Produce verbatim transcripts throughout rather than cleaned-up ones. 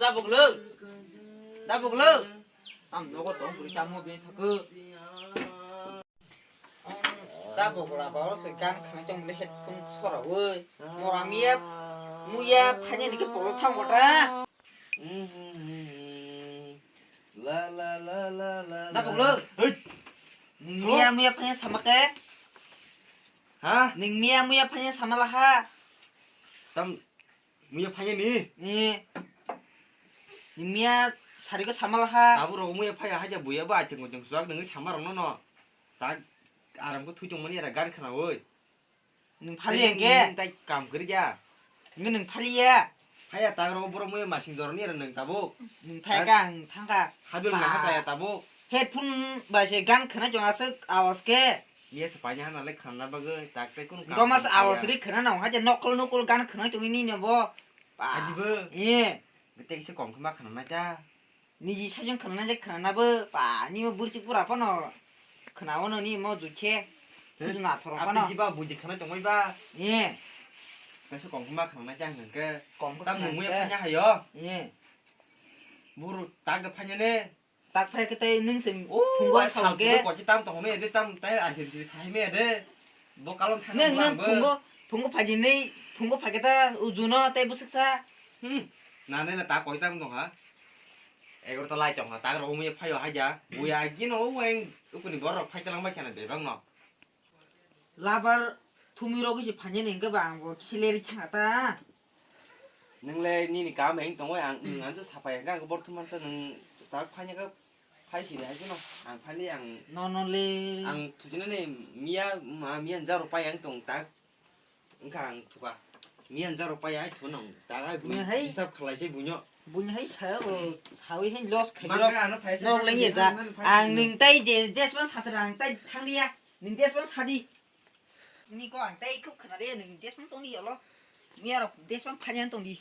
Da buglu. Da buglu. Am nogo tong buri tamo bini thaku. Da bugla ba oro se gan khana tong bini headphone sora oi. Mora miya muya phanya ni ke polo thang kota. La la la la la. Da buglu. Hey. Ning miya muya phanya sama ke. Ha? Ning miya muya phanya sama laha. Tam Muya phanya ni? Ni. Ni miya sari ko sama laha. Tabuk rok muya phaya haja buya ba aiteng kuchung suak nungwi sama rok no no. Tak aram ko thui tong mani era gan khana oi. Nung phali engke? Nung tai kam kri ya. Nung phali ya. Phaya tak rok borok muya masing jor ni era nung tabuk. Nung phaya ka ang thangka. Hadul na ha saya tabuk. Headphone bai se gan khana jong aswk awas ke. Yes, paina hana le khana bagwi tak tai kunu kam. Gomas khamu awas ya. Ri khana nang haja nokol nokol gan khana tongwi ni no bo. Ba. Ajibo. Ye. Gete kisa kom khama khana na ta. Niji sajong khana na je khana na bo. Ba, ni mo burchi pura phano. Khana wono ni mo jukhe. He? Kudu na thoro phano. Ati jiba buji khana tongwi ba. Ye. Kaisa kom khama khana na ta hwnkhe. Kom khama. Tam nungwi phanya hayo. Ye. Buru tak da phanya ne. Tak phai khe tei nwng se phungo sao khe. Kochi tam tong me de tam tai ai se se sai me de. Bo kalon thang nwng, nwng phungo, phungo phai di nei, phungo phai khe ta ujuno tei bwswk sa. Hmm. Na ne na ta kochi tam tong ha. Egor ta lai tong ha. Ta ro me phai o hai ja. Buya gino weng ukuni borok phai talang bai khana bebak no. Labar thumwi rogwi se phanya ni hwnkhe ba ang bo khileri thanga ta. Nwng le nini kam hai tongwi ang, nwng anso sapai hwnkhe ang borthoman sa nwng tak phanya khe phai sidi hai kheno ang phani ang. Nono le. Ang thujinani miya ma miya jaro pai ang tong tak wngkha ang thuka. Miya jaro pai ai thuno tak ai buini hai hisab khlai se buino. Buini hai saya o sawi hai loss khai. Norok lengye ja. Ang nwng tai je jesman satra ang tai thangriya. Nwng desbang sadi. Nini ko ang tei khuk khna de nwng desbang tong di yolo. Miya rok desbang phanya tong di.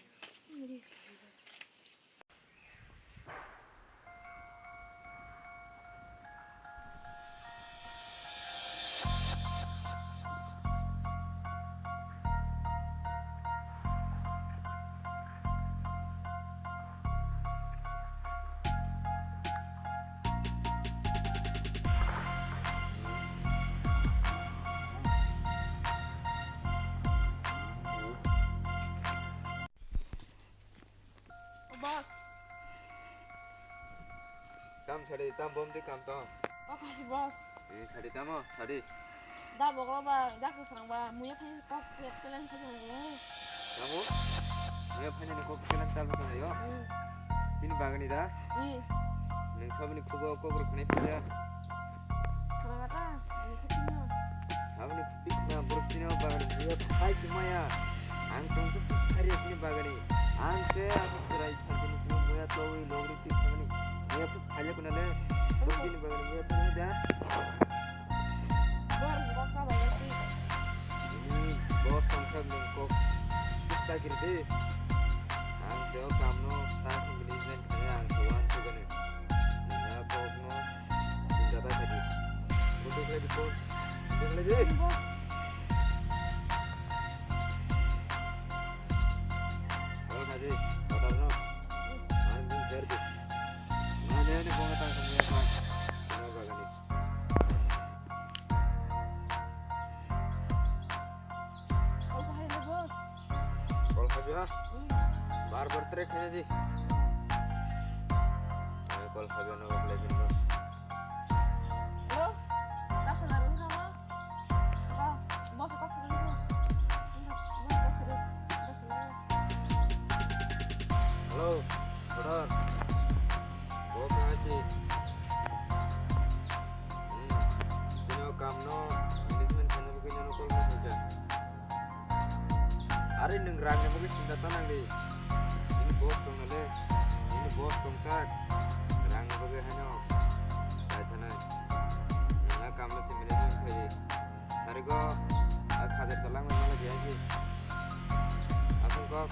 Boss. Tam sadi, tam bom di kam tong. Boss, boss. Eh, sadi tamo, sadi. Da bokol ba, jak swrang ba, muya phai kok kelang phai jang le. Tamo? Muya phai ni kok kelang tal phai jang yo. Hmm. Sini bagani da? Hmm. Nung sabuni kubo kok rok nai phai ya. Khana kata, ani khutino. Sabuni khutino, borok tino bagani muya phai kumaya. Ang tong tu phai ya sini bagani. Ang ke aku serai phai sini muya tawai logri tu sabuni. Muya phai ya kuna le. Borok tini bagani muya phai da. Bor, bor, sa bai, ya, si. Ini bor, tangsa, nung kok. Kita kiri de. Ang jauh kamno, tak manajemen kaya, ang tuan tu gane. Nina kok no, pindah tak tadi. Butuh lagi pun. Butuh lagi. Ini, bor. Kalau tadi, kotor no. Ang bin serbi. Mana ini kok tak semua, Pak? Mana bagani? Kol khai le, boss. Kol khai ha? Hmm. Bar bar tre khai di. Ai kol khai no kle din no. Hello? Nasana rung kama? Ka, boss kok sari ko. Boss kok sari. Boss na. Hello, brother. Bo kang achi? Hmm. Chini o kam no management khaina bagwi nono call khaikha. Are nwng rang ni bagwi sinta ta nang di. Nini boss tong nale. Nini boss tong sak. Rang ni bagwi haino. Sai thanai. Nwng a kam no se management khai di. Sarigo, a khajar tolang nang di aji. Asung kok.